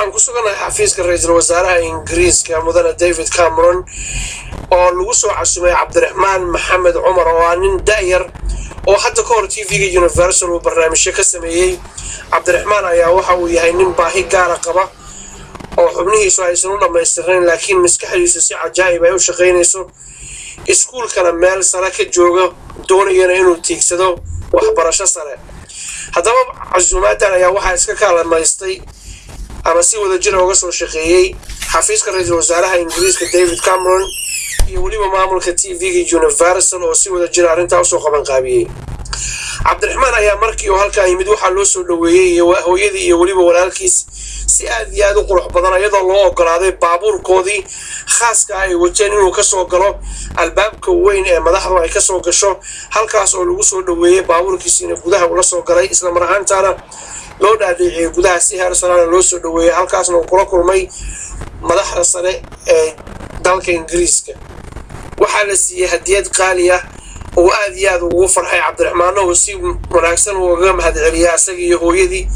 Waxaan ku suganahay xafiiska ra-iisul wasaaraha Ingiriiska, mudane David Cameron, oo lagu soo casumay Cabdiraxmaan Maxamed Cumar, oo ah nin da'yar oo hadda ka hor TV-ga Universal uu barnaamijyo ka sameeyey. Cabdiraxmaan ayaa waxa uu yahay nin baahi gaara qaba oo xubnihiisu aysan u dhammaystirnayn, laakiin maskaxdiisu si cajaa'ib ay u shaqaynayso, iskuulkana meel sare ka jooga, doonayana inuu tiigsado waxbarasho sare. Haddaba casuumaadan ayaa waxaa iska kaalmaystay ama si wada jir uga soo shaqeeyey xafiiska ra-iisul wasaaraha Ingiriiska David Cameron iyo weliba maamulka TV-ga Universal, oo si wada jira arrintaa usoo qabanqaabiyey. Cabdiraxmaan ayaa markii uu halkaa yimid waxaa loo soo dhoweeyey iyo hooyadii iyo weliba walaalkiis si aad iyo aad u qurux badan, iyadoo loo ogolaaday baabuurkoodii khaaska ay wateen inuu kasoo galo albaabka weyn ee madaxdu ay kasoo gasho, halkaas oo lagu soo dhoweeyey, baabuurkiisiina gudaha ula soo galay, isla mar ahaantaana loo dhaadhiiciyey gudaha, si heer sarana loo soo dhoweeyey, halkaasna uu kula kulmay madaxda sare ee dalka Ingiriiska. Waxaa la siiyey hadiyad qaali ah oo aad iyo aad ugu farxay Cabdiraxmaanna, uu si wanaagsan ugaga mahadceliyaa isaga iyo hooyadii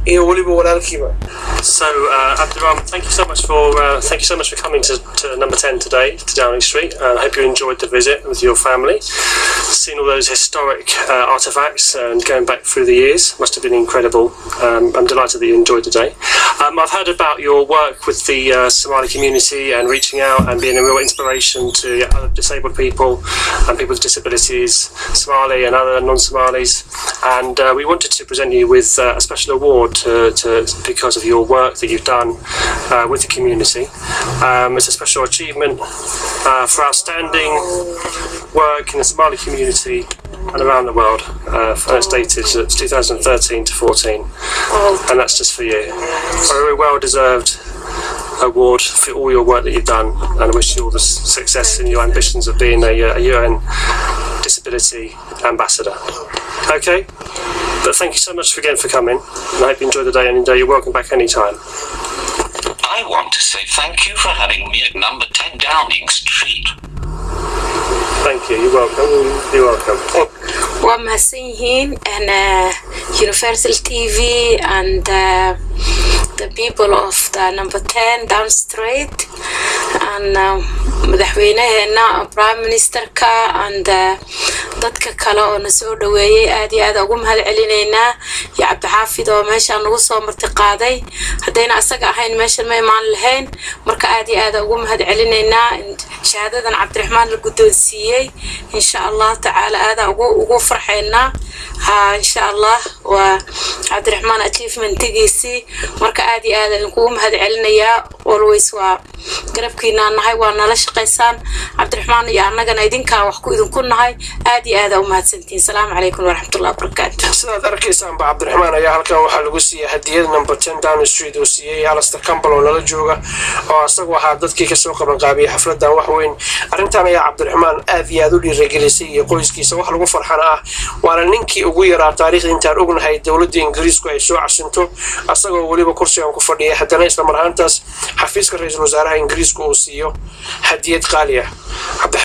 iyo weliba walaalkiiba. So, Abdurrahman, thank you so much for coming to number 10 today, to Downing Street. I hope you enjoyed the visit with your family. Seeing all those historic artifacts and going back through the years must have been incredible. I'm delighted that you enjoyed the day. I've heard about your work with the Somali community and reaching out and being a real inspiration to other disabled people and people with disabilities, Somali and other non-Somalis. And we wanted to present you with a special award because of your work that you've done with the community. It's a special achievement for outstanding work in the Somali community and around the world. And it's dated 2013 to 14, and that's just for you. A very well deserved award for all your work that you've done, and I wish you all the success in your ambitions of being a UN disability ambassador. Okay, but thank you so much again for coming, and I hope you enjoy the day, and you're welcome back anytime. I want to say thank you for having me at number 10 Downing Street. Thank you. You're welcome. You're welcome. Waa mahadsan yihiin and Universal TV and the people of the number 10 Down Street and madaxweynaheena, prime ministerka, and dadka kale oo na soo dhaweeyey, aad iyo aad ugu mahad celinaynaa, iyo Cabdixaafid oo meeshaan nagu soo marti qaaday. Haddayna asaga ahayn, meeshan ma imaan lahayn. Marka aad iyo aad ugu mahad celinaynaa. Shahaadadan Cabdiraxmaan la guddoonsiiyey, insha Allah tacaala, aada ugu farxaynaa. Ha, insha Allah, waa Cabdiraxmaan achievementigiisii. Marka aad iyo aad idinkugu mahad celinayaa. Always waa garabkiinaa nahay, waa nala shaqaysaan. Cabdiraxmaan iyo annagana idinkaa wax ku idinku nahay. Aad iyo aad u mahadsantihiin. Salaamu calaykum waraxmatullahi wabarakaatu. Sidaad arkaysaanba, Cabdiraxmaan ayaa halkan waxaa lagu siiyey hadiyad number 10 Downing Street uu siiyey Alistair Campbell oo nala jooga, oo asagu ahaa dadkii kasoo qabanqaabiyey xafladan. Wax weyn arrintan ayaa Cabdiraxmaan aad iyo aad u dhiiragelisay iyo qoyskiisa, wax lagu farxana ah, waana ninkii ugu yaraa taariikhda intaan ognahay dowladda Ingiriisku ay soo casinto, asagoo weliba kursigan ku fadhiya, haddana isla mar ahaantaas xafiiska ra-iisul wasaaraha Ingiriisku uu siiyo hadiyad qaali ah.